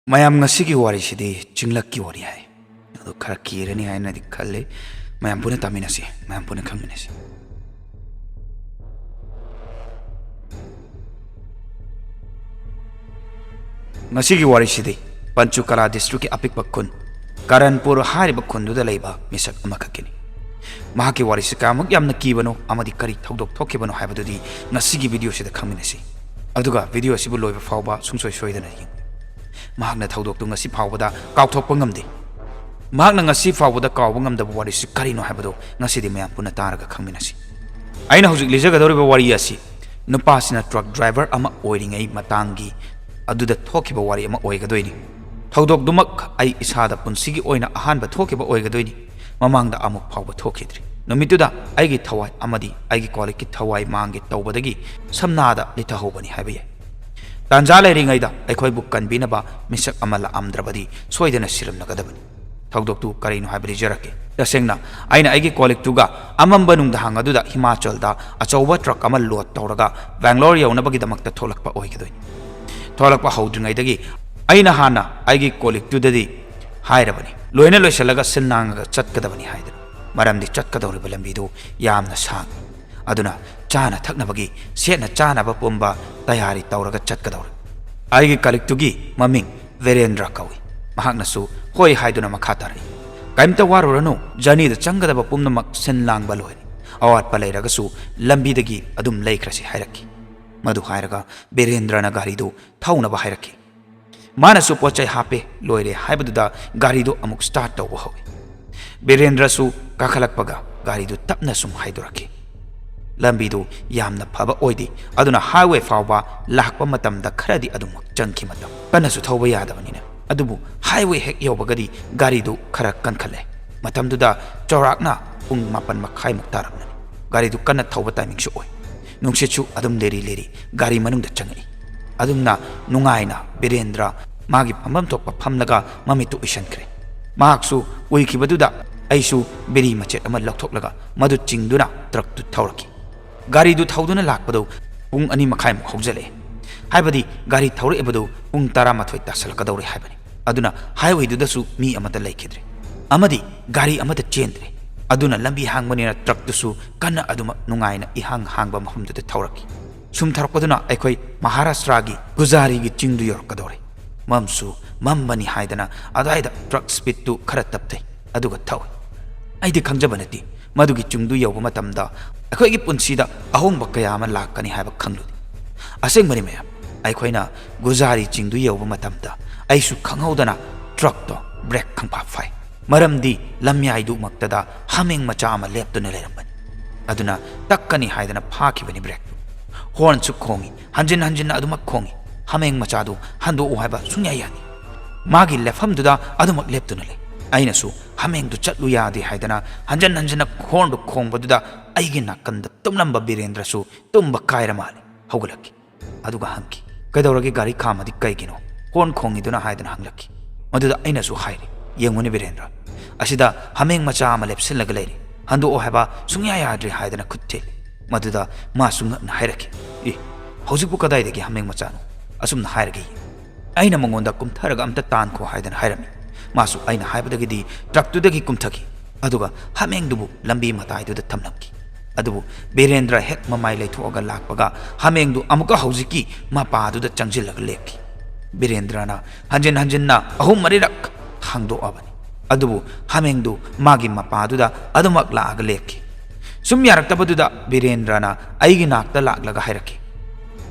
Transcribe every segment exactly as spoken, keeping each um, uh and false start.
ꯃꯌꯥꯝ, ꯉꯁꯤꯒꯤ ꯋꯥꯔꯤꯁꯤꯗꯤ ꯆꯤꯡꯂꯛꯀꯤ ꯋꯥꯔꯤ ꯍꯥꯏ꯫ ꯑꯗꯨ ꯈꯔ ꯀꯤꯔꯅꯤ ꯍꯥꯏꯅꯗꯤ ꯈꯜꯂꯤ꯫ ꯃꯌꯥꯝ ꯄꯨꯟꯅ ꯇꯥꯃꯤꯟꯅꯁꯤ, ꯃꯌꯥꯝ ꯄꯨꯟꯅ ꯈꯪꯃꯤꯟꯅꯁꯤ꯫ ꯉꯁꯤꯒꯤ ꯋꯥꯔꯤꯁꯤꯗꯤ ꯄꯟꯆꯨꯀꯂꯥ ꯗꯤꯁꯇ꯭ꯔꯤꯛꯀꯤ ꯑꯄꯤꯛꯄ ꯈꯨꯟ ꯀꯔꯟꯄꯨꯔ ꯍꯥꯏꯔꯤꯕ ꯈꯨꯟꯗꯨꯗ ꯂꯩꯕ ꯃꯤꯁꯛ ꯑꯃꯈꯛꯀꯤꯅꯤ꯫ ꯃꯍꯥꯛꯀꯤ ꯋꯥꯔꯤꯁꯤ ꯀꯌꯥꯃꯨꯛ ꯌꯥꯝꯅ ꯀꯤꯕꯅꯣ ꯑꯃꯗꯤ ꯀꯔꯤ ꯊꯧꯗꯣꯛ ꯊꯣꯛꯈꯤꯕꯅꯣ ꯍꯥꯏꯕꯗꯨꯗꯤ ꯉꯁꯤꯒꯤ ꯚꯤꯗꯤꯑꯣꯁꯤꯗ ꯈꯪꯃꯤꯟꯅꯁꯤ꯫ ꯑꯗꯨꯒ ꯚꯤꯗꯤꯑꯣ ꯑꯁꯤꯕꯨ ꯂꯣꯏꯕ ꯐꯥꯎꯕ ꯁꯨꯡꯁꯣꯏ ꯁꯣꯏꯗꯅ ꯌꯦꯡꯕꯤꯌꯨ꯫ ꯃꯍꯥꯛꯅ ꯊꯧꯗꯣꯛꯇꯨ ꯉꯁꯤ ꯐꯥꯎꯕꯗ ꯀꯥꯎꯊꯣꯛꯄ ꯉꯝꯗꯦ꯫ ꯃꯍꯥꯛꯅ ꯉꯁꯤ ꯐꯥꯎꯕꯗ ꯀꯥꯎꯕ ꯉꯝꯗꯕ ꯋꯥꯔꯤꯁꯤ ꯀꯔꯤꯅꯣ ꯍꯥꯏꯕꯗꯨ ꯉꯁꯤꯗꯤ ꯃꯌꯥꯝ ꯄꯨꯟꯅ ꯇꯥꯔꯒ ꯈꯪꯃꯤꯟꯅꯁꯤ꯫ ꯑꯩꯅ ꯍꯧꯖꯤꯛ ꯂꯤꯖꯒꯗꯧꯔꯤꯕ ꯋꯥꯔꯤ ꯑꯁꯤ ꯅꯨꯄꯥꯁꯤꯅ ꯇ꯭ꯔꯛ ꯗ꯭ꯔꯥꯏꯚꯔ ꯑꯃ ꯑꯣꯏꯔꯤꯉꯩ ꯃꯇꯥꯡꯒꯤ ꯑꯗꯨꯗ ꯊꯣꯛꯈꯤꯕ ꯋꯥꯔꯤ ꯑꯃ ꯑꯣꯏꯒꯗꯣꯏꯅꯤ꯫ ꯊꯧꯗꯣꯛꯇꯨꯃꯛ ꯑꯩ ꯏꯁꯥꯗ ꯄꯨꯟꯁꯤꯒꯤ ꯑꯣꯏꯅ ꯑꯍꯥꯟꯕ ꯊꯣꯛꯈꯤꯕ ꯑꯣꯏꯒꯗꯣꯏꯅꯤ꯫ ꯃꯃꯥꯡꯗ ꯑꯃꯨꯛ ꯐꯥꯎꯕ ꯊꯣꯛꯈꯤꯗ꯭ꯔꯤ꯫ ꯅꯨꯃꯤꯠꯇꯨꯗ ꯑꯩꯒꯤ ꯊꯋꯥꯏ ꯑꯃꯗꯤ ꯑꯩꯒꯤ ꯀꯣꯂꯤꯛꯀꯤ ꯊꯋꯥꯏ ꯃꯥꯡꯒꯦ ꯇꯧꯕꯗꯒꯤ ꯁꯝꯅꯥꯗ ꯂꯤꯊꯍꯧꯕꯅꯤ ꯍꯥꯏꯕ ꯌꯥꯏ꯫ ꯇꯥꯟꯖꯥ ꯂꯩꯔꯤꯉꯩꯗ ꯑꯩꯈꯣꯏꯕꯨ ꯀꯟꯕꯤꯅꯕ ꯃꯤꯁꯛ ꯑꯃ ꯂꯥꯛꯑꯝꯗ꯭ꯔꯕꯗꯤ ꯁꯣꯏꯗꯅ ꯁꯤꯔꯝꯂꯒꯗꯕꯅꯤ꯫ ꯊꯧꯗꯣꯛꯇꯨ ꯀꯔꯤꯅꯣ ꯍꯥꯏꯕ ꯂꯤꯖꯔꯛꯀꯦ꯫ ꯇꯁꯦꯡꯅ, ꯑꯩꯅ ꯑꯩꯒꯤ ꯀꯣꯂꯤꯛꯇꯨꯒ ꯑꯃꯝꯕ ꯅꯨꯡꯗꯥꯡ ꯑꯗꯨꯗ ꯍꯤꯃꯥꯆꯜꯗ ꯑꯆꯧꯕ ꯇ꯭ꯔꯛ ꯑꯃ ꯂꯣꯗ ꯇꯧꯔꯒ ꯕꯦꯡꯒ꯭ꯂꯣꯔ ꯌꯧꯅꯕꯒꯤꯗꯃꯛꯇ ꯊꯣꯛꯂꯛꯄ ꯑꯣꯏꯒꯗꯣꯏꯅꯤ꯫ ꯊꯣꯛꯂꯛꯄ ꯍꯧꯗ꯭ꯔꯤꯉꯩꯗꯒꯤ ꯑꯩꯅ ꯍꯥꯟꯅ ꯑꯩꯒꯤ ꯀꯣꯂꯤꯛꯇꯨꯗꯗꯤ ꯍꯥꯏꯔꯕꯅꯤ, ꯂꯣꯏꯅ ꯂꯣꯏꯁꯤꯜꯂꯒ ꯁꯤꯜ ꯂꯥꯡꯉꯒ ꯆꯠꯀꯗꯕꯅꯤ ꯍꯥꯏꯗꯅ꯫ ꯃꯔꯝꯗꯤ ꯆꯠꯀꯗꯧꯔꯤꯕ ꯂꯝꯕꯤꯗꯨ ꯌꯥꯝꯅ ꯁꯥꯡꯏ꯫ ꯑꯗꯨꯅ ꯆꯥꯅ ꯊꯛꯅꯕꯒꯤ, ꯁꯦꯠꯅ ꯆꯥꯅꯕ ꯄꯨꯝꯕ ꯇꯌꯥꯔꯤ ꯇꯧꯔꯒ ꯆꯠꯀꯗꯧꯔꯦ꯫ ꯑꯩꯒꯤ ꯀꯂꯤꯛꯇꯨꯒꯤ ꯃꯃꯤꯡ ꯕꯤꯔꯦꯟꯗ꯭ꯔ ꯀꯧꯏ꯫ ꯃꯍꯥꯛꯅꯁꯨ ꯍꯣꯏ ꯍꯥꯏꯗꯨꯅ ꯃꯈꯥ ꯇꯥꯔꯛꯏ꯫ "ꯀꯔꯤꯝꯇ ꯋꯥꯔꯨꯔꯅꯨ, ꯖꯔꯅꯤꯗ ꯆꯪꯒꯗꯕ ꯄꯨꯝꯅꯃꯛ ꯁꯤꯟ ꯂꯥꯡꯕ ꯂꯣꯏꯔꯦ꯫ ꯑꯋꯥꯠꯄ ꯂꯩꯔꯒꯁꯨ ꯂꯝꯕꯤꯗꯒꯤ ꯑꯗꯨꯝ ꯂꯩꯈ꯭ꯔꯁꯤ" ꯍꯥꯏꯔꯛꯈꯤ꯫ ꯃꯗꯨ ꯍꯥꯏꯔꯒ ꯕꯤꯔꯦꯟꯗ꯭ꯔꯅ ꯒꯥꯔꯤꯗꯨ ꯊꯧꯅꯕ ꯍꯥꯏꯔꯛꯈꯤ꯫ ꯃꯥꯅꯁꯨ ꯄꯣꯠ ꯆꯩ ꯍꯥꯞꯄꯦ ꯂꯣꯏꯔꯦ ꯍꯥꯏꯕꯗꯨꯗ ꯒꯥꯔꯤꯗꯨ ꯑꯃꯨꯛ ꯁ꯭ꯇꯥꯔꯠ ꯇꯧꯕ ꯍꯧꯏ꯫ ꯕꯤꯔꯦꯟꯗ꯭ꯔꯁꯨ ꯀꯥꯈꯠꯂꯛꯄꯒ ꯒꯥꯔꯤꯗꯨ ꯇꯞꯅ ꯁꯨꯝ ꯍꯥꯏꯗꯣꯔꯛꯈꯤ꯫ ꯂꯝꯕꯤꯗꯨ ꯌꯥꯝꯅ ꯐꯕ ꯑꯣꯏꯗꯦ, ꯑꯗꯨꯅ ꯍꯥꯏꯋꯦ ꯐꯥꯎꯕ ꯂꯥꯛꯄ ꯃꯇꯝꯗ ꯈꯔꯗꯤ ꯑꯗꯨꯃꯛ ꯆꯪꯈꯤ꯫ ꯃꯇꯝ ꯀꯟꯅꯁꯨ ꯊꯧꯕ ꯌꯥꯗꯕꯅꯤꯅ꯫ ꯑꯗꯨꯕꯨ ꯍꯥꯏꯋꯦ ꯍꯦꯛ ꯌꯧꯕꯒꯗꯤ ꯒꯥꯔꯤꯗꯨ ꯈꯔ ꯀꯟꯈꯠꯂꯦ꯫ ꯃꯇꯝꯗꯨꯗ ꯆꯥꯎꯔꯥꯛꯅ ꯄꯨꯡ ꯃꯥꯄꯟ ꯃꯈꯥꯏꯃꯨꯛ ꯇꯥꯔꯝꯂꯅꯤ꯫ ꯒꯥꯔꯤꯗꯨ ꯀꯟꯅ ꯊꯧꯕ ꯇꯥꯏꯃꯤꯡꯁꯨ ꯑꯣꯏ꯫ ꯅꯨꯡꯁꯤꯠꯁꯨ ꯑꯗꯨꯝ ꯂꯤꯔꯤ ꯂꯤꯔꯤ ꯒꯥꯔꯤ ꯃꯅꯨꯡꯗ ꯆꯪꯉꯛꯏ꯫ ꯑꯗꯨꯝꯅ ꯅꯨꯡꯉꯥꯏꯅ ꯕꯤꯔꯦꯟꯗ꯭ꯔ ꯃꯥꯒꯤ ꯐꯝꯐꯝ ꯊꯣꯛꯄ ꯐꯝꯂꯒ ꯃꯃꯤꯠꯇꯨ ꯎꯏꯁꯟꯈ꯭ꯔꯦ꯫ ꯃꯍꯥꯛꯁꯨ ꯎꯏꯈꯤꯕꯗꯨꯗ ꯑꯩꯁꯨ ꯕꯤꯔꯤ ꯃꯆꯦꯠ ꯑꯃ ꯂꯧꯊꯣꯛꯂꯒ ꯃꯗꯨ ꯆꯤꯡꯗꯨꯅ ꯇ꯭ꯔꯛꯇꯨ ꯊꯧꯔꯛꯈꯤ꯫ ꯒꯥꯔꯤꯗꯨ ꯊꯧꯗꯨꯅ ꯂꯥꯛꯄꯗꯨ ꯄꯨꯡ ꯑꯅꯤ ꯃꯈꯥꯏꯃꯨꯛ ꯍꯧꯖꯤꯜꯂꯛꯑꯦ꯫ ꯍꯥꯏꯕꯗꯤ ꯒꯥꯔꯤ ꯊꯧꯔꯛꯏꯕꯗꯨ ꯄꯨꯡ ꯇꯔꯥꯃꯥꯊꯣꯏ ꯇꯥꯁꯜꯂꯛꯀꯗꯧꯔꯦ ꯍꯥꯏꯕꯅꯤ꯫ ꯑꯗꯨꯅ highwayꯗꯨꯗꯁꯨ ꯃꯤ ꯑꯃꯠꯇ ꯂꯩꯈꯤꯗ꯭ꯔꯦ ꯑꯃꯗꯤ ꯒꯥꯔꯤ ꯑꯃꯠꯇ ꯆꯦꯟꯗ꯭ꯔꯦ꯫ ꯑꯗꯨꯅ ꯂꯝꯕꯤ ꯍꯥꯡꯕꯅꯤꯅ truckꯇꯨꯁꯨ ꯀꯟꯅ ꯑꯗꯨꯃꯛ ꯅꯨꯡꯉꯥꯏꯅ ꯏꯍꯥꯡ ꯍꯥꯡꯕ ꯃꯐꯝꯗꯨꯗ ꯊꯧꯔꯛꯈꯤ꯫ ꯁꯨꯝ ꯊꯧꯔꯛꯄꯗꯨꯅ ꯑꯩꯈꯣꯏ ꯃꯍꯥꯔꯥꯁꯇ꯭ꯔꯥꯒꯤ ꯒꯨꯖꯥꯔꯤꯒꯤ ꯆꯤꯡꯗꯨ ꯌꯧꯔꯛꯀꯗꯧꯔꯦ꯫ ꯃꯝꯁꯨ ꯃꯝꯕꯅꯤ ꯍꯥꯏꯗꯅ ꯑꯗꯨꯋꯥꯏꯗ truck speedꯇꯨ ꯈꯔ ꯇꯞꯊꯩ, ꯑꯗꯨꯒ ꯊꯧꯏ꯫ ꯑꯩꯗꯤ ꯈꯪꯖꯕ ꯅꯠꯇꯦ, ꯃꯗꯨꯒꯤ ꯆꯤꯡꯗꯨ ꯌꯧꯕ ꯃꯇꯝꯗ ꯑꯩꯈꯣꯏꯒꯤ ꯄꯨꯟꯁꯤꯗ ꯑꯍꯣꯡꯕ ꯀꯌꯥ ꯑꯃ ꯂꯥꯛꯀꯅꯤ ꯍꯥꯏꯕ ꯈꯪꯂꯨꯗꯦ꯫ ꯑꯁꯦꯡꯕꯅꯤ ꯃꯌꯥꯝ, ꯑꯩꯈꯣꯏꯅ ꯒꯨꯖꯥꯔꯤ ꯆꯤꯡꯗꯨ ꯌꯧꯕ ꯃꯇꯝꯗ ꯑꯩꯁꯨ ꯈꯪꯍꯧꯗꯅ truckꯇꯣ brake ꯈꯪꯐꯥ ꯐꯥꯏ꯫ ꯃꯔꯝꯗꯤ ꯂꯝꯌꯥꯏꯗꯨꯃꯛꯇꯗ ꯍꯥꯃꯦꯡ ꯃꯆꯥ ꯑꯃ ꯂꯦꯞꯇꯨꯅ ꯂꯩꯔꯝꯕꯅꯤ꯫ ꯑꯗꯨꯅ ꯇꯛꯀꯅꯤ ꯍꯥꯏꯗꯅ ꯐꯥꯈꯤꯕꯅꯤ brakeꯇꯨ꯫ Hornꯁꯨ ꯈꯣꯡꯏ, ꯍꯟꯖꯤꯟ ꯍꯟꯖꯤꯟꯅ ꯑꯗꯨꯃꯛ ꯈꯣꯡꯏ꯫ ꯍꯥꯃꯦꯡ ꯃꯆꯥꯗꯨ ꯍꯟꯗꯣꯛꯎ ꯍꯥꯏꯕ ꯁꯨꯡꯌꯥ ꯌꯥꯗꯦ꯫ ꯃꯥꯒꯤ ꯂꯦꯞꯐꯝꯗꯨꯗ ꯑꯗꯨꯃꯛ ꯂꯦꯞꯇꯨꯅ ꯂꯩ꯫ ꯑꯩꯅꯁꯨ ꯍꯥꯃꯦꯡꯗꯨ ꯆꯠꯂꯨ ꯌꯥꯗꯦ ꯍꯥꯏꯗꯅ ꯍꯟꯖꯟ ꯍꯟꯖꯟꯅ hornꯗꯨ ꯈꯣꯡꯕꯗꯨꯗ ꯑꯩꯒꯤ ꯅꯥꯀꯟꯗ ꯇꯨꯝꯂꯝꯕ ꯕꯤꯔꯦꯟꯗ꯭ꯔꯁꯨ ꯇꯨꯝꯕ ꯀꯥꯏꯔ ꯃꯥꯜꯂꯦ, ꯍꯧꯒꯠꯂꯛꯈꯤ꯫ ꯑꯗꯨꯒ ꯍꯪꯈꯤ, "ꯀꯩꯗꯧꯔꯒꯦ, ꯒꯥꯔꯤ ꯈꯥꯝꯃꯗꯤ ꯀꯩꯒꯤꯅꯣ horn ꯈꯣꯡꯉꯤꯗꯨꯅ?" ꯍꯥꯏꯗꯅ ꯍꯪꯂꯛꯈꯤ꯫ ꯃꯗꯨꯗ ꯑꯩꯅꯁꯨ ꯍꯥꯏꯔꯦ, "ꯌꯦꯡꯉꯨꯅꯦ ꯕꯤꯔꯦꯟꯗ꯭ꯔ, ꯑꯁꯤꯗ ꯍꯥꯃꯦꯡ ꯃꯆꯥ ꯑꯃ ꯂꯦꯞꯁꯤꯜꯂꯒ ꯂꯩꯔꯦ, ꯍꯟꯗꯣꯛꯑꯣ ꯍꯥꯏꯕ ꯁꯨꯡꯌꯥ ꯌꯥꯗ꯭ꯔꯦ" ꯍꯥꯏꯗꯅ ꯈꯨꯠ ꯊꯤꯜꯂꯤ꯫ ꯃꯗꯨꯗ ꯃꯥꯁꯨ ꯉꯛꯅ ꯍꯥꯏꯔꯛꯈꯤ, "ꯑꯦ, ꯍꯧꯖꯤꯛꯄꯨ ꯀꯗꯥꯏꯗꯒꯤ ꯍꯥꯃꯦꯡ ꯃꯆꯥꯅꯣ? ꯑꯁꯨꯝꯅ ꯍꯥꯏꯔꯒ ꯌꯦꯡꯉꯨ"꯫ ꯑꯩꯅ ꯃꯉꯣꯟꯗ "ꯀꯨꯝꯊꯔꯒ ꯑꯝꯇ ꯇꯥꯟꯈꯣ" ꯍꯥꯏꯗꯅ ꯍꯥꯏꯔꯝꯃꯤ꯫ ꯃꯥꯁꯨ ꯑꯩꯅ ꯍꯥꯏꯕꯗꯒꯤꯗꯤ truckꯇꯨꯗꯒꯤ ꯀꯨꯝꯊꯈꯤ, ꯑꯗꯨꯒ ꯍꯥꯃꯦꯡꯗꯨꯕꯨ ꯂꯝꯕꯤ ꯃꯇꯥꯏꯗꯨꯗ ꯊꯝꯂꯝꯈꯤ꯫ ꯑꯗꯨꯕꯨ ꯕꯤꯔꯦꯟꯗ꯭ꯔ ꯍꯦꯛ ꯃꯃꯥꯏ ꯂꯩꯊꯣꯛꯑꯒ ꯂꯥꯛꯄꯒ ꯍꯥꯃꯦꯡꯗꯨ ꯑꯃꯨꯛꯀ ꯍꯧꯖꯤꯛꯀꯤ ꯃꯄꯥꯗꯨꯗ ꯆꯪꯁꯤꯜꯂꯒ ꯂꯦꯞꯈꯤ꯫ ꯕꯤꯔꯦꯟꯗ꯭ꯔꯅ ꯍꯟꯖꯤꯟ ꯍꯟꯖꯤꯟꯅ ꯑꯍꯨꯝ ꯃꯔꯤꯔꯛ ꯍꯥꯡꯗꯣꯛꯑꯕꯅꯤ, ꯑꯗꯨꯕꯨ ꯍꯥꯃꯦꯡꯗꯨ ꯃꯥꯒꯤ ꯃꯄꯥꯗꯨꯗ ꯑꯗꯨꯃꯛ ꯂꯥꯛꯑꯒ ꯂꯦꯞꯈꯤ꯫ ꯁꯨꯝ ꯌꯥꯔꯛꯇꯕꯗꯨꯗ ꯕꯤꯔꯦꯟꯗ꯭ꯔꯅ ꯑꯩꯒꯤ ꯅꯥꯛꯇ ꯂꯥꯛꯂꯒ ꯍꯥꯏꯔꯛꯈꯤ,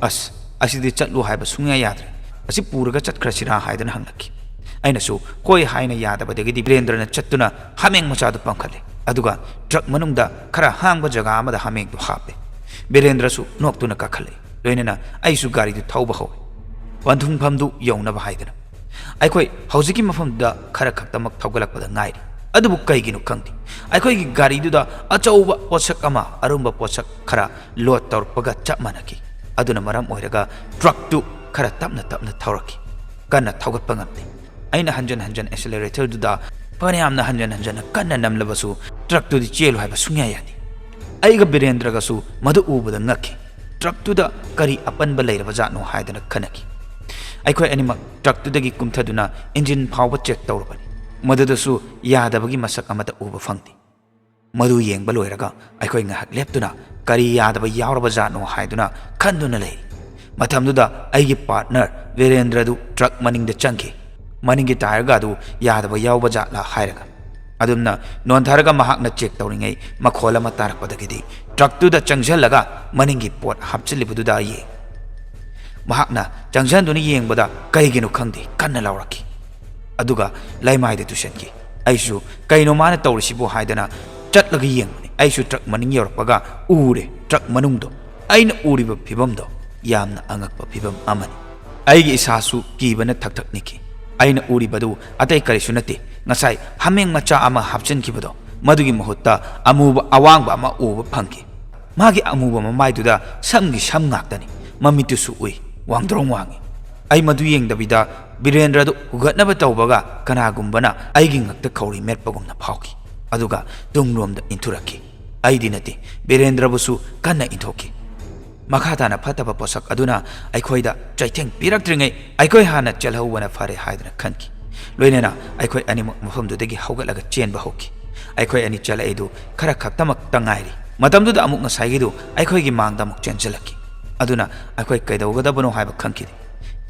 "ꯑꯁ, ꯑꯁꯤꯗꯤ ꯆꯠꯂꯨ ꯍꯥꯏꯕ ꯁꯨꯡꯌꯥ ꯌꯥꯗ꯭ꯔꯦ, ꯑꯁꯤ ꯄꯨꯔꯒ ꯆꯠꯈ꯭ꯔꯁꯤꯔꯥ?" ꯍꯥꯏꯗꯅ ꯍꯪꯂꯛꯈꯤ꯫ ꯑꯩꯅꯁꯨ ꯍꯣꯏ ꯍꯥꯏꯅ ꯌꯥꯗꯕꯗꯒꯤꯗꯤ ꯕꯤꯔꯦꯟꯗ꯭ꯔꯅ ꯆꯠꯇꯨꯅ ꯍꯥꯃꯦꯡ ꯃꯆꯥꯗꯨ ꯄꯝꯈꯠꯂꯦ, ꯑꯗꯨꯒ truck ꯃꯅꯨꯡꯗ ꯈꯔ ꯍꯥꯡꯕ ꯖꯒꯥ ꯑꯃꯗ ꯍꯥꯃꯦꯡꯗꯨ ꯍꯥꯞꯄꯦ꯫ ꯕꯤꯔꯦꯟꯗ꯭ꯔꯁꯨ ꯅꯣꯛꯇꯨꯅ ꯀꯥꯈꯠꯂꯛꯏ, ꯂꯣꯏꯅꯅ ꯑꯩꯁꯨ ꯒꯥꯔꯤꯗꯨ ꯊꯧꯕ ꯍꯧꯏ, ꯄꯟꯊꯨꯡꯐꯝꯗꯨ ꯌꯧꯅꯕ ꯍꯥꯏꯗꯅ꯫ ꯑꯩꯈꯣꯏ ꯍꯧꯖꯤꯛꯀꯤ ꯃꯐꯝꯗꯨꯗ ꯈꯔ ꯈꯛꯇꯃꯛ ꯊꯧꯒꯠꯂꯛꯄꯗ ꯉꯥꯏꯔꯤ꯫ ꯑꯗꯨꯕꯨ ꯀꯩꯒꯤꯅꯣ ꯈꯪꯗꯦ, ꯑꯩꯈꯣꯏꯒꯤ ꯒꯥꯔꯤꯗꯨꯗ ꯑꯆꯧꯕ ꯄꯣꯠꯁꯛ ꯑꯃ, ꯑꯔꯨꯝꯕ ꯄꯣꯠꯁꯛ ꯈꯔ load ꯇꯧꯔꯛꯄꯒ ꯆꯞ ꯃꯥꯟꯅꯈꯤ꯫ ꯑꯗꯨꯅ ꯃꯔꯝ ꯑꯣꯏꯔꯒ truckꯇꯨ ꯈꯔ ꯇꯞꯅ ꯇꯞꯅ ꯊꯧꯔꯛꯈꯤ, ꯀꯟꯅ ꯊꯧꯒꯠꯄ ꯉꯝꯗꯦ꯫ ꯑꯩꯅ ꯍꯟꯖꯟ ꯍꯟꯖꯟ acceleratorꯗꯨꯗ ꯐꯅꯌꯥꯝꯅ ꯍꯟꯖꯟ ꯍꯟꯖꯟꯅ ꯀꯟꯅ ꯅꯝꯂꯕꯁꯨ truckꯇꯨꯗꯤ ꯆꯦꯜꯂꯨ ꯍꯥꯏꯕ ꯁꯨꯡꯌꯥ ꯌꯥꯗꯦ꯫ ꯑꯩꯒ ꯕꯤꯔꯦꯟꯗ꯭ꯔꯒꯁꯨ ꯃꯗꯨ ꯎꯕꯗ ꯉꯛꯈꯤ꯫ ꯇ꯭ꯔꯛꯇꯨꯗ ꯀꯔꯤ ꯑꯄꯟꯕ ꯂꯩꯔꯕꯖꯥꯠꯅꯣ ꯍꯥꯏꯗꯅ ꯈꯟꯅꯈꯤ꯫ ꯑꯩꯈꯣꯏ ꯑꯅꯤꯃꯛ ꯇ꯭ꯔꯛꯇꯨꯗꯒꯤ ꯀꯨꯝꯊꯗꯨꯅ ꯏꯟꯖꯤꯟ ꯐꯥꯎꯕ ꯆꯦꯛ ꯇꯧꯔꯕꯅꯤ꯫ ꯃꯗꯨꯗꯁꯨ ꯌꯥꯗꯕꯒꯤ ꯃꯁꯛ ꯑꯃꯠꯇ ꯎꯕ ꯐꯪꯗꯦ꯫ ꯃꯗꯨ ꯌꯦꯡꯕ ꯂꯣꯏꯔꯒ ꯑꯩꯈꯣꯏ ꯉꯥꯏꯍꯥꯛ ꯂꯦꯞꯇꯨꯅ ꯀꯔꯤ ꯌꯥꯗꯕ ꯌꯥꯎꯔꯕꯖꯥꯠꯅꯣ ꯍꯥꯏꯗꯨꯅ ꯈꯟꯗꯨꯅ ꯂꯩꯔꯤ꯫ ꯃꯇꯝꯗꯨꯗ ꯑꯩꯒꯤ ꯄꯥꯔꯠꯅꯔ ꯕꯤꯔꯦꯟꯗ꯭ꯔꯗꯨ ꯇ꯭ꯔꯛ ꯃꯅꯤꯡꯗ ꯆꯪꯈꯤ꯫ ꯃꯅꯤꯡꯒꯤ ꯇꯥꯌꯔꯒ ꯑꯗꯨ ꯌꯥꯗꯕ ꯌꯥꯎꯕ ꯖꯥꯠꯂꯥ ꯍꯥꯏꯔꯒ꯫ ꯑꯗꯨꯝꯅ ꯅꯣꯟꯊꯔꯒ ꯃꯍꯥꯛꯅ ꯆꯦꯛ ꯇꯧꯔꯤꯉꯩ ꯃꯈꯣꯜ ꯑꯃ ꯇꯥꯔꯛꯄꯗꯒꯤꯗꯤ ꯇ꯭ꯔꯛꯇꯨꯗ ꯆꯪꯁꯤꯜꯂꯒ ꯃꯅꯤꯡꯒꯤ ꯄꯣꯠ ꯍꯥꯞꯆꯤꯜꯂꯤꯕꯗꯨꯗ ꯌꯦꯡ꯫ ꯃꯍꯥꯛꯅ ꯆꯪꯁꯤꯟꯗꯨꯅ ꯌꯦꯡꯕꯗ ꯀꯩꯒꯤꯅꯣ ꯈꯪꯗꯦ ꯀꯟꯅ ꯂꯥꯎꯔꯛꯈꯤ꯫ ꯑꯗꯨꯒ ꯂꯩꯃꯥꯏꯗ ꯇꯨꯁꯟꯈꯤ꯫ ꯑꯩꯁꯨ ꯀꯩꯅꯣ ꯃꯥꯅ ꯇꯧꯔꯤꯁꯤꯕꯣ ꯍꯥꯏꯗꯅ ꯆꯠꯂꯒ ꯌꯦꯡꯕꯅꯤ꯫ ꯑꯩꯁꯨ ꯇ꯭ꯔꯛ ꯃꯅꯤꯡ ꯌꯧꯔꯛꯄꯒ ꯎꯔꯦ ꯇ꯭ꯔꯛ ꯃꯅꯨꯡꯗꯣ꯫ ꯑꯩꯅ ꯎꯔꯤꯕ ꯐꯤꯕꯝꯗꯣ ꯌꯥꯝꯅ ꯑꯉꯛꯄ ꯐꯤꯕꯝ ꯑꯃꯅꯤ꯫ ꯑꯩꯒꯤ ꯏꯁꯥꯁꯨ ꯀꯤꯕꯅ ꯊꯛ ꯊꯛ ꯅꯤꯛꯈꯤ꯫ ꯑꯩꯅ ꯎꯔꯤꯕꯗꯨ ꯑꯇꯩ ꯀꯔꯤꯁꯨ ꯅꯠꯇꯦ, ꯉꯁꯥꯏ ꯍꯥꯃꯦꯡ ꯃꯆꯥ ꯑꯃ ꯍꯥꯞꯆꯤꯟꯈꯤꯕꯗꯣ, ꯃꯗꯨꯒꯤ ꯃꯍꯨꯠꯇ ꯑꯃꯨꯕ ꯑꯋꯥꯡꯕ ꯑꯃ ꯎꯕ ꯐꯪꯈꯤ꯫ ꯃꯥꯒꯤ ꯑꯃꯨꯕ ꯃꯃꯥꯏꯗꯨꯗ ꯁꯝꯒꯤ ꯁꯝ ꯉꯥꯛꯇꯅꯤ꯫ ꯃꯃꯤꯠꯇꯨꯁꯨ ꯎꯏ, ꯋꯥꯡꯗ꯭ꯔꯣꯡ ꯋꯥꯡꯏ꯫ ꯑꯩ ꯃꯗꯨ ꯌꯦꯡꯗꯕꯤꯗ ꯕꯤꯔꯦꯟꯗ꯭ꯔꯗꯨ ꯍꯨꯒꯠꯅꯕ ꯇꯧꯕꯒ ꯀꯅꯥꯒꯨꯝꯕꯅ ꯑꯩꯒꯤ ꯉꯛꯇ ꯈꯧꯔꯤ ꯃꯦꯠꯄꯒꯨꯝꯅ ꯐꯥꯎꯈꯤ꯫ ꯑꯗꯨꯒ ꯇꯨꯡꯂꯣꯝꯗ ꯏꯟꯊꯨꯔꯛꯈꯤ꯫ ꯑꯩꯗꯤ ꯅꯠꯇꯦ, ꯕꯤꯔꯦꯟꯗ꯭ꯔꯕꯨꯁꯨ ꯀꯟꯅ ꯏꯟꯊꯣꯛꯈꯤ꯫ ꯃꯈꯥ ꯇꯥꯅ ꯐꯠꯇꯕ ꯄꯣꯠꯁꯛ ꯑꯗꯨꯅ ꯑꯩꯈꯣꯏꯗ ꯆꯩꯊꯦꯡ ꯄꯤꯔꯛꯇ꯭ꯔꯤꯉꯩ ꯑꯩꯈꯣꯏ ꯍꯥꯟꯅ ꯆꯦꯜꯍꯧꯕꯅ ꯐꯔꯦ ꯍꯥꯏꯗꯨꯅ ꯈꯟꯈꯤ꯫ ꯂꯣꯏꯅꯅ ꯑꯩꯈꯣꯏ ꯑꯅꯤꯃꯛ ꯃꯐꯝꯗꯨꯗꯒꯤ ꯍꯧꯒꯠꯂꯒ ꯆꯦꯟꯕ ꯍꯧꯈꯤ꯫ ꯑꯩꯈꯣꯏ ꯑꯅꯤ ꯆꯦꯜꯂꯛꯏꯗꯨ ꯈꯔ ꯈꯛꯇꯃꯛꯇ ꯉꯥꯏꯔꯤ꯫ ꯃꯇꯝꯗꯨꯗ ꯑꯃꯨꯛ ꯉꯁꯥꯏꯒꯤꯗꯨ ꯑꯩꯈꯣꯏꯒꯤ ꯃꯥꯡꯗ ꯑꯃꯨꯛ ꯆꯦꯟꯁꯤꯜꯂꯛꯈꯤ꯫ ꯑꯗꯨꯅ ꯑꯩꯈꯣꯏ ꯀꯩꯗꯧꯒꯗꯕꯅꯣ ꯍꯥꯏꯕ ꯈꯪꯈꯤꯗꯦ꯫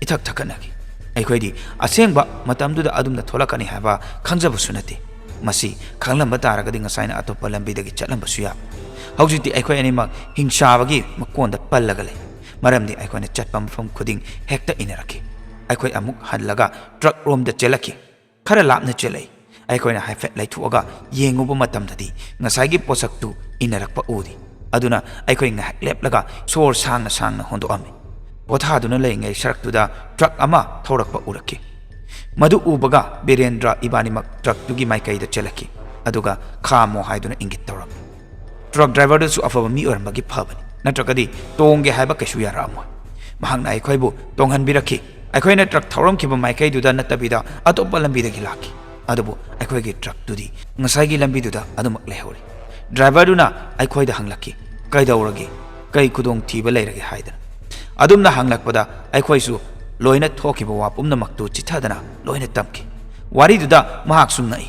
ꯏꯊꯛ ꯊꯛꯀꯠꯅꯈꯤ꯫ ꯑꯩꯈꯣꯏꯗꯤ ꯑꯁꯦꯡꯕ ꯃꯇꯝꯗꯨꯗ ꯑꯗꯨꯝꯅ ꯊꯣꯛꯂꯛꯀꯅꯤ ꯍꯥꯏꯕ ꯈꯪꯖꯕꯁꯨ ꯅꯠꯇꯦ꯫ ꯃꯁꯤ ꯈꯪꯂꯝꯕ ꯇꯥꯔꯒꯗꯤ ꯉꯁꯥꯏꯅ ꯑꯇꯣꯞꯄ ꯂꯝꯕꯤꯗꯒꯤ ꯆꯠꯂꯝꯕꯁꯨ ꯌꯥꯕ꯫ ꯍꯧꯖꯤꯛꯇꯤ ꯑꯩꯈꯣꯏ ꯑꯅꯤꯃꯛ ꯍꯤꯡꯆꯥꯕꯒꯤ ꯃꯀꯣꯟꯗ ꯄꯜꯂꯒ ꯂꯩ꯫ ꯃꯔꯝꯗꯤ ꯑꯩꯈꯣꯏꯅ ꯆꯠꯄ ꯃꯐꯝ ꯈꯨꯗꯤꯡ ꯍꯦꯛꯇ ꯏꯟꯅꯔꯛꯈꯤ꯫ ꯑꯩꯈꯣꯏ ꯑꯃꯨꯛ ꯍꯜꯂꯒ ꯇ꯭ꯔꯛ ꯔꯣꯝꯗ ꯆꯦꯜꯂꯛꯈꯤ꯫ ꯈꯔ ꯂꯥꯞꯅ ꯆꯦꯜꯂꯛꯏ꯫ ꯑꯩꯈꯣꯏꯅ ꯍꯥꯏꯐꯦꯠ ꯂꯩꯊꯣꯛꯑꯒ ꯌꯦꯡꯉꯨꯕ ꯃꯇꯝꯗꯗꯤ ꯉꯁꯥꯏꯒꯤ ꯄꯣꯠꯁꯛꯇꯨ ꯏꯟꯅꯔꯛꯄ ꯎꯗꯦ꯫ ꯑꯗꯨꯅ ꯑꯩꯈꯣꯏ ꯉꯥꯏꯍꯥꯛ ꯂꯦꯞꯂꯒ ꯁꯣꯔ ꯁꯥꯡꯅ ꯁꯥꯡꯅ ꯍꯣꯟꯗꯣꯛꯑꯝꯃꯤ꯫ ꯄꯣꯊꯥꯗꯨꯅ ꯂꯩꯔꯤꯉꯩ ꯁꯔꯛꯇꯨꯗ ꯇ꯭ꯔꯛ ꯑꯃ ꯊꯧꯔꯛꯄ ꯎꯔꯛꯈꯤ꯫ ꯃꯗꯨ ꯎꯕꯒ ꯕꯤꯔꯦꯟꯗ꯭ꯔ ꯏꯕꯥꯅꯤꯃꯛ ꯇ꯭ꯔꯛꯇꯨꯒꯤ ꯃꯥꯏꯀꯩꯗ ꯆꯦꯜꯂꯛꯈꯤ꯫ ꯑꯗꯨꯒ "ꯈꯥꯝꯃꯣ" ꯍꯥꯏꯗꯨꯅ ꯏꯪꯒꯤꯠ ꯇꯧꯔꯝꯃꯤ꯫ ꯇ꯭ꯔꯛ ꯗ꯭ꯔꯥꯏꯚꯔꯗꯨꯁꯨ ꯑꯐꯕ ꯃꯤ ꯑꯣꯏꯔꯝꯕꯒꯤ ꯐꯕꯅꯤ, ꯅꯠꯇ꯭ꯔꯒꯗꯤ ꯇꯣꯡꯒꯦ ꯍꯥꯏꯕ ꯀꯩꯁꯨ ꯌꯥꯔꯛꯑꯝꯃꯣꯏ꯫ ꯃꯍꯥꯛꯅ ꯑꯩꯈꯣꯏꯕꯨ ꯇꯣꯡꯍꯟꯕꯤꯔꯛꯈꯤ꯫ ꯑꯩꯈꯣꯏꯅ ꯇ꯭ꯔꯛ ꯊꯧꯔꯝꯈꯤꯕ ꯃꯥꯏꯀꯩꯗꯨꯗ ꯅꯠꯇꯕꯤꯗ ꯑꯇꯣꯞꯄ ꯂꯝꯕꯤꯗꯒꯤ ꯂꯥꯛꯈꯤ꯫ ꯑꯗꯨꯕꯨ ꯑꯩꯈꯣꯏꯒꯤ ꯇ꯭ꯔꯛꯇꯨꯗꯤ ꯉꯁꯥꯏꯒꯤ ꯂꯝꯕꯤꯗꯨꯗ ꯑꯗꯨꯃꯛ ꯂꯩꯍꯧꯔꯤ꯫ ꯗ꯭ꯔꯥꯏꯚꯔꯗꯨꯅ ꯑꯩꯈꯣꯏꯗ ꯍꯪꯂꯛꯈꯤ, "ꯀꯩꯗꯧꯔꯒꯦ? ꯀꯩ ꯈꯨꯗꯣꯡꯊꯤꯕ ꯂꯩꯔꯒꯦ ꯍꯥꯏꯗꯅ꯫ ꯑꯗꯨꯝꯅ ꯍꯪꯂꯛꯄꯗ ꯑꯩꯈꯣꯏꯁꯨ ꯂꯣꯏꯅ ꯊꯣꯛꯈꯤꯕ ꯋꯥ ꯄꯨꯝꯅꯃꯛꯇꯨ ꯆꯤꯊꯗꯅ ꯂꯣꯏꯅ ꯇꯝꯈꯤ꯫ ꯋꯥꯔꯤꯗꯨꯗ ꯃꯍꯥꯛꯁꯨ ꯉꯛꯏ꯫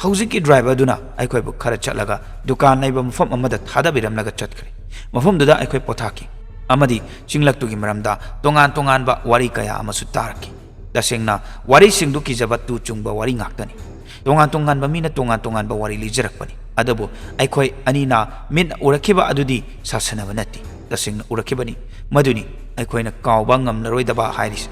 ꯍꯧꯖꯤꯛꯀꯤ ꯗ꯭ꯔꯥꯏꯚꯔꯗꯨꯅ ꯑꯩꯈꯣꯏꯕꯨ ꯈꯔ ꯆꯠꯂꯒ ꯗꯨꯀꯥꯟ ꯂꯩꯕ ꯃꯐꯝ ꯑꯃꯗ ꯊꯥꯗꯕꯤꯔꯝꯂꯒ ꯆꯠꯈ꯭ꯔꯦ꯫ ꯃꯐꯝꯗꯨꯗ ꯑꯩꯈꯣꯏ ꯄꯣꯊꯥꯈꯤ ꯑꯃꯗꯤ ꯆꯤꯡꯂꯛꯇꯨꯒꯤ ꯃꯔꯝꯗ ꯇꯣꯉꯥꯟ ꯇꯣꯉꯥꯟꯕ ꯋꯥꯔꯤ ꯀꯌꯥ ꯑꯃꯁꯨ ꯇꯥꯔꯛꯈꯤ꯫ ꯇꯁꯦꯡꯅ ꯋꯥꯔꯤꯁꯤꯡꯗꯨ ꯀꯤꯖꯕ ꯇꯨ ꯆꯨꯡꯕ ꯋꯥꯔꯤ ꯉꯥꯛꯇꯅꯤ꯫ ꯇꯣꯉꯥꯟ ꯇꯣꯉꯥꯟꯕ ꯃꯤꯅ ꯇꯣꯉꯥꯟ ꯇꯣꯉꯥꯟꯕ ꯋꯥꯔꯤ ꯂꯤꯖꯔꯛꯄꯅꯤ꯫ ꯑꯗꯨꯕꯨ ꯑꯩꯈꯣꯏ ꯑꯅꯤꯅ ꯃꯤꯠꯅ ꯎꯔꯛꯈꯤꯕ ꯑꯗꯨꯗꯤ ꯁꯥꯁꯟꯅꯕ ꯅꯠꯇꯦ, ꯇꯁꯦꯡꯅ ꯎꯔꯛꯈꯤꯕꯅꯤ꯫ ꯃꯗꯨꯅꯤ ꯑꯩꯈꯣꯏꯅ ꯀꯥꯎꯕ ꯉꯝꯂꯔꯣꯏꯗꯕ ꯍꯥꯏꯔꯤꯁꯦ꯫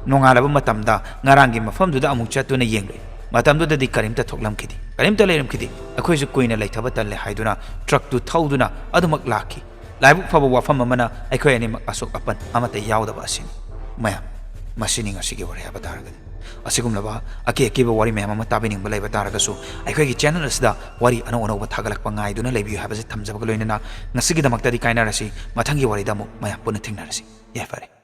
ꯅꯣꯡꯉꯥꯜꯂꯕ ꯃꯇꯝꯗ ꯉꯔꯥꯡꯒꯤ ꯃꯐꯝꯗꯨꯗ ꯑꯃꯨꯛ ꯆꯠꯇꯨꯅ ꯌꯦꯡꯂꯨꯏ꯫ ꯃꯇꯝꯗꯨꯗꯗꯤ ꯀꯔꯤꯝꯇ ꯊꯣꯛꯂꯝꯈꯤꯗꯦ, ꯀꯔꯤꯝꯇ ꯂꯩꯔꯝꯈꯤꯗꯦ꯫ ꯑꯩꯈꯣꯏꯁꯨ ꯀꯨꯏꯅ ꯂꯩꯊꯕ ꯇꯜꯂꯦ ꯍꯥꯏꯗꯨꯅ ꯇ꯭ꯔꯛꯇꯨ ꯊꯧꯗꯨꯅ ꯑꯗꯨꯃꯛ ꯂꯥꯛꯈꯤ꯫ ꯂꯥꯏꯕꯛ ꯐꯕ ꯋꯥꯐꯝ ꯑꯃꯅ ꯑꯩꯈꯣꯏ ꯑꯅꯤꯃꯛ ꯑꯁꯣꯛ ꯑꯄꯟ ꯑꯃꯠꯇ ꯌꯥꯎꯗꯕ ꯑꯁꯤꯅꯤ꯫ ꯃꯌꯥꯝ, ꯃꯁꯤꯅꯤ ꯉꯁꯤꯒꯤ ꯋꯥꯔꯤ ꯍꯥꯏꯕ ꯇꯥꯔꯒꯗꯤ꯫ ꯑꯁꯤꯒꯨꯝꯂꯕ ꯑꯀꯤ ꯑꯀꯤꯕ ꯋꯥꯔꯤ ꯃꯌꯥꯝ ꯑꯃ ꯇꯥꯕꯤꯅꯤꯡꯕ ꯂꯩꯕ ꯇꯥꯔꯒꯁꯨ ꯑꯩꯈꯣꯏꯒꯤ ꯆꯦꯅꯦꯜ ꯑꯁꯤꯗ ꯋꯥꯔꯤ ꯑꯅꯧ ꯑꯅꯧꯕ ꯊꯥꯒꯠꯂꯛꯄ ꯉꯥꯏꯗꯨꯅ ꯂꯩꯕꯤꯌꯨ ꯍꯥꯏꯕꯁꯤ ꯊꯝꯖꯕꯒ ꯂꯣꯏꯅꯅ ꯉꯁꯤꯒꯤꯗꯃꯛꯇꯗꯤ ꯀꯥꯏꯅꯔꯁꯤ꯫ ꯃꯊꯪꯒꯤ ꯋꯥꯔꯤꯗ ꯑꯃꯨꯛ ꯃꯌꯥꯝ ꯄꯨꯟꯅ ꯊꯦꯡꯅꯔꯁꯤ꯫ ꯌꯥꯏꯐꯔꯦ꯫